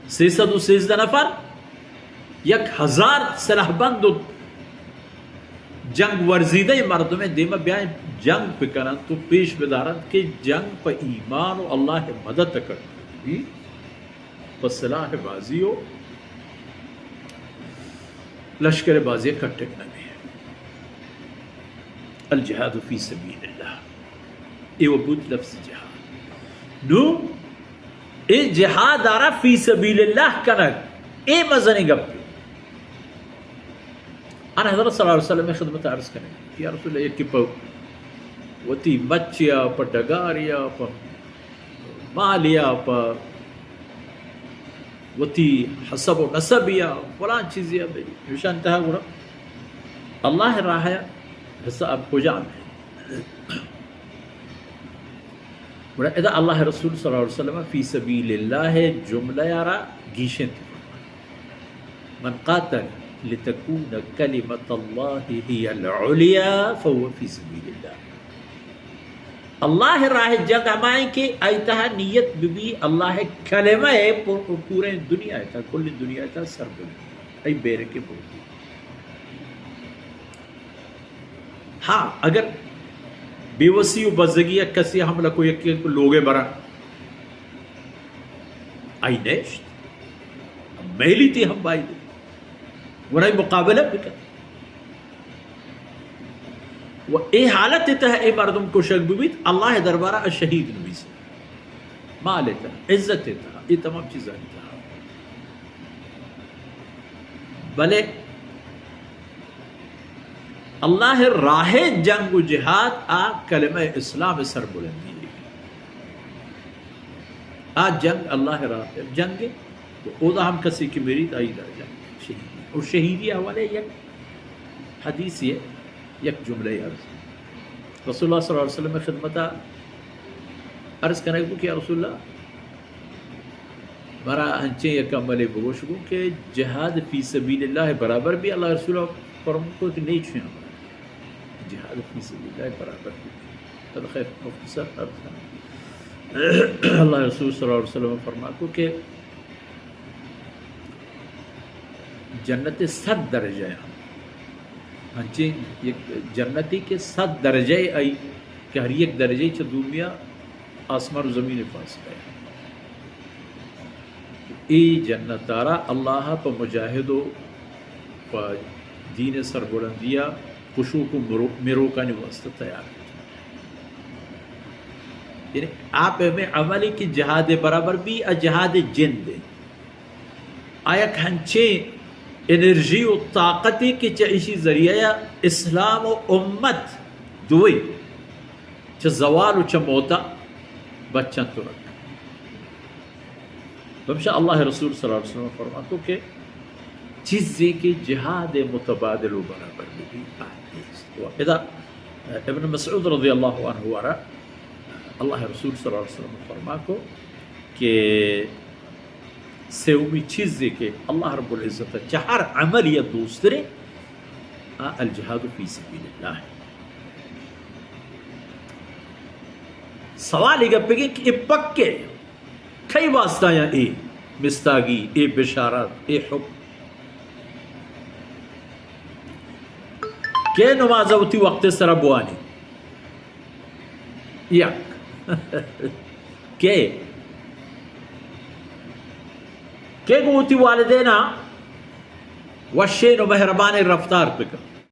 سیصد و سیزدہ نفر، یک ہزار سلاح بند و جنگ ورزیدہ مردمے دیما بیائیں جنگ بکننت و پیش بدارنت کہ جنگ پہ ایمان و اللہ مدد کٹ بی، پہ سلاح بازی و لشکر بازی کٹک نبی۔ الجہاد فی سبیل اللہ، اے و بوت لفظ جہاد۔ نو اے جہاد آرا فی سبیل اللہ کنگ، اے مزنیں گپے۔ ان حضرت صلی اللہ علیہ وسلم خدمت عرض کنگ کہ یا رسول اللہ، یکی پہ وتی مچیا، پہ ڈگاریا، پہ مالیا، پہ وتی حسب و نسبیا، فلان چیزیا بی، ایشان تہا گڑا اللہ راہ حساب کجام ہے؟ گڑا ادا اللہ رسول صلی اللہ علیہ وسلم فی سبیل اللہ جملہ آرا گیشنت۔ من قاتل لتکون کلمۃ اللہ هی العلیا فهو فی سبیل اللہ۔ اللہ راہ جنگ ہمائیں کہ آئی تہا نیت ببی اللہ کلمہ پوریں دنیا تا، کل دنیا تا سر بلند، ای بیرک بلند۔ ہاں، اگر بیوسی و بزگی یک کسی حملہ کو، یک لوگے برا، آئی نیشت، میلی تی ہم بائی دے، گڑا مقابلہ بکن۔ و اے حالت تہ اے مردم کشگ ببیت، اللہ دربارہ شہید نبیس۔ مال تہ، عزت تہ، اے تمام چیزانی تہ۔ بلے اللہ راہ جنگ و جہاد آ کلمہ اسلام سر بلندی۔ آ جنگ اللہ راہ جنگ، اودا ہم کسی کہ مریت آئی درجہ شہیدی۔ اور شہیدی حوالے یک حدیث ہے، یک جملہ عرض۔ رسول اللہ صلی اللہ علیہ وسلم خدمتا عرض کرنے کو کہ یا رسول اللہ، مارا انچیں یک عملے بگوش گوں کہ جہاد فی سبیل اللہ برابر بی۔ اللہ رسول فرمو کو کہ نہیں چھوئے عمل، جہاد فی سبیل اللہ برابر بی۔ تب خیر مختصر عرض کرنا۔ اللہ رسول صلی اللہ علیہ وسلم فرما کو کہ جنت صد درجہ ہے، انچیں یک جنتی کہ صد درجہ آئی کہ ہر یک درجہ چہ دومیا آسمان و زمین فاصلہ ہے۔ اے جنت آرا اللہ پہ مجاہد و پہ دین سربلندیا کشوک و مرو-، مروکانی واسطہ تیار ہے۔ یعنی آپ ہمیں عملی کہ جہاد برابر بی، ا جہاد جند ہے۔ آ یک ہنچیں انرژی و طاقتے کہ چہ ایشی ذریعہ اسلام و امت دوئیں چہ زوال و چہ موتا بچنت و رکھنت۔ پمشا اللہ رسول صلی اللہ علیہ وسلم فرماتو کہ چیزے کہ جہاد متبادل و برابر ببی، آ نیست۔ و ادا ابن مسعود رضی اللہ عنہ وارا اللہ رسول صلی اللہ علیہ وسلم فرما کو کہ سیومی چیزے کہ اللہ رب العزت چہ ہر عمل یا دوسترے، آ الجہاد فی سبیل اللہ۔ سوال یہ گپے کہ اے پکے کئی واسطہ یا اے مستاگی، اے بشارت، اے حکم؟ کہ نماز وتی وقت سرا بوانی؟ یک۔ کہ، کہ گوں وتی والدینا وشین و مہربانیں رفتار بکن۔